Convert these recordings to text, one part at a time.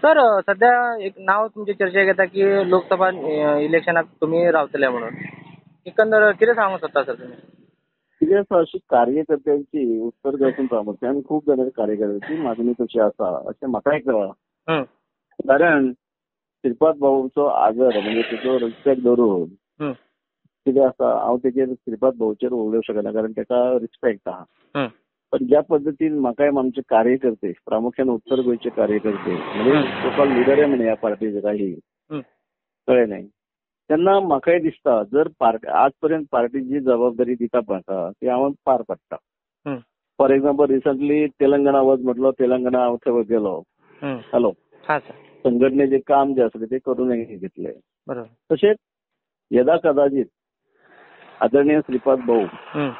Sir सध्या एक नाव तुमचे चर्चेक येता की लोकसभा इलेक्शनाक तुमी रावतले म्हणून, एकंदर कितें सांगूंक सोदता सर तुमी? कितें आसा, अशी कार्यकर्त्यांची उत्तर गोंयसून प्रामुख्यान खूब जाणां कार्यकर्त्यांची मागणी तशी आसा अशें म्हाका एक कळ्ळां. कारण श्रीपाद भाऊचो आदर म्हणजे तेचो रिस्पेक्ट धरून कितें आसा, हांव तेजेर श्रीपाद भाऊचेर उलोवंक शकना कारण तेका रिस्पेक्ट आहा. पण ज्या पद्दतीन म्हाकाय आमचे कार्यकर्ते प्रामुख्यान उत्तर गोंयचे कार्यकर्ते म्हणजे लोकल लिडर म्हण ह्या पार्टीचे काही कळ्ळें न्हय, तेन्ना म्हाकाय दिसता जर आजपर्यंत पार्टी जी जबाबदारी दिता म्हाका ती हांव पार पाडटा. फॉर एक्झाम्पल रिसंटली तेलंगणा वच म्हटलो, तेलंगणा हांव थंय गेलो, हॅलो संघटनेचे काम जे आसलें ते करून घेतले. तशेंच यदा कदाचित आदरणीय श्रीपाद भाऊ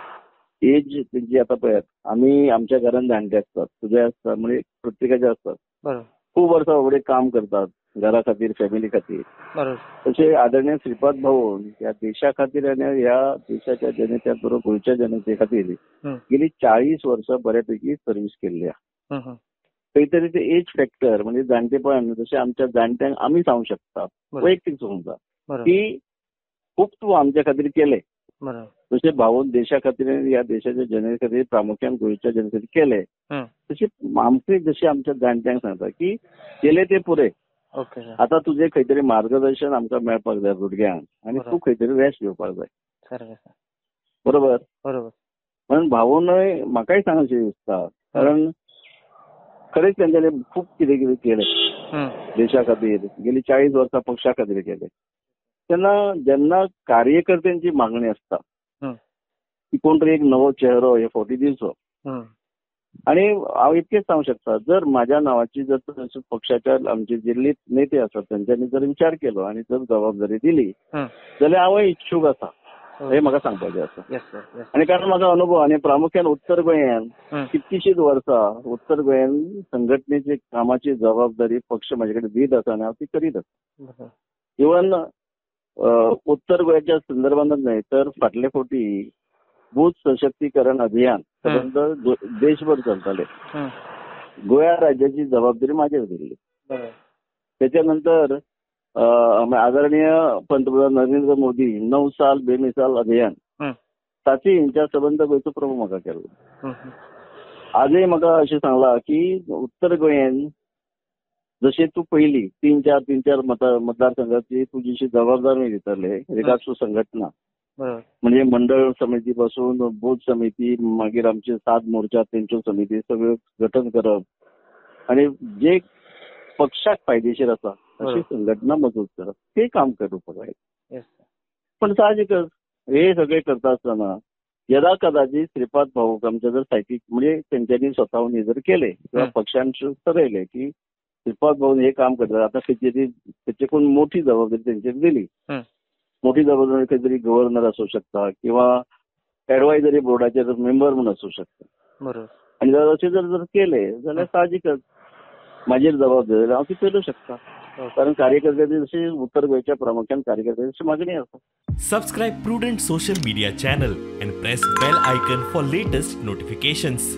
एज तेंची आता पळयात, आमी आमच्या घरान जाणटे आसतात, तुजे आसता, म्हणजे प्रत्येकाचे आसतात, खूब वर्सां बाबडे काम करतात घरा खातीर, फॅमिली खातीर. तशें आदरणीय श्रीपाद भाऊ ह्या देशा खातीर आनी ह्या देशाच्या जनते बरोबर गोंयच्या जनते खातीर गेली 40 वर्सां बऱ्यापैकी सर्वीस केल्ली आहा. खंय तरी ते एज फॅक्टर म्हणजे जाणटेपण, जशें आमच्या जाणट्यांक आमी सांगूंक शकता वैयक्तीक सांगता की खूब तूं आमच्या खातीर केलें, जशें भाऊन देशा खातीर ह्या देशाच्या जनते खातीर प्रामुख्यान गोंयच्या जनते खातीर केलें, तशें आमचे जशें आमच्या जाणट्यांक सांगता की केलें ते पुरें, आता तुजें खंय तरी मार्गदर्शन आमकां मेळपाक जाय भुरग्यांक आनी तूं खंय तरी रेस्ट घेवपाक जाय. बरोबर. म्हणून भाऊनय म्हाकाय सांगचें दिसता कारण खरेंच तेंच्यांनी खूब कितें कितें केलें देशा खातीर, गेली 40 वर्सां पक्षा खातीर केलें. तेन्ना जेन्ना कार्यकर्त्यांची मागणी आसता की कोण तरी एक नवो चेहरो हे फावटी दिवचो, आनी हांव इतकेंच सांगूंक शकता जर म्हाज्या नांवाची जर पक्षाच्या आमचे जे नेते आसात तेंच्यांनी जर विचार केलो आनी जर जबाबदारी दिली जाल्यार हांवूय इच्छूक आसा हें म्हाका सांगपाचें आसा. आनी कारण म्हाका अनुभव आनी प्रामुख्यान उत्तर गोंयान कितकीशींच वर्सां उत्तर गोंयान संघटनेची कामाची जबाबदारी पक्ष म्हाजे कडेन दीत आसा आनी हांव ती करीत आसा. इवन उत्तर गोंयच्या संदर्भानच न्हय तर फाटले फावटी बूथ सशक्तीकरण अभियान सबंद देशभर चलताले, गोंया राज्याची जबाबदारी म्हाजेर दिल्ली. त्याच्या नंतर आदरणीय पंतप्रधान नरेंद्र मोदी 9 साल बेमिसाल अभियान ताची हेंच्या सबंद गोंयचो प्रभू म्हाका केल्लो. आजय म्हाका अशें सांगलां की उत्तर गोंयान जशें तूं पयली 3-4 मतदारसंघाची तुजी जशी जबाबदारी दिताले रिगार्ड्स टू संघटना म्हणजे मंडळ समिती पासून बूथ समिती, मागीर आमचे 7 मोर्चा तेंच्यो समिती सगळ्यो गठन करप आनी जे पक्षाक फायदेशीर आसा अशी संघटना मजबूत करप ते काम करूंक जाय. पण साहजिकच हे सगळे करता आसतना यदा कदाचित श्रीपाद भाऊक आमच्या जर सायकीक म्हणजे तेंच्यांनी स्वताहून हे जर केले किंवा पक्षान ठरयलें की श्रीपाद भाऊन हे काम करतात, आता खंयची तेचेकून मोठी जबाबदारी तेंचेर दिली, मोठी जबाबदारी खंय तरी गव्हर्नर आसूं शकता किंवा एडवायझरी बोर्डाचेर मेंबर म्हणून आसूं शकता. आनी जर अशें जर जर केलें जाल्यार साहजिकच म्हाजेर जबाबदारी जाल्यार हांव ती पेलूं शकता कारण कार्यकर्त्यांची जशी उत्तर गोंयच्या प्रामुख्यान कार्यकर्त्यांची मागणी आसा. Subscribe Prudent social media channel and press bell icon for latest notifications.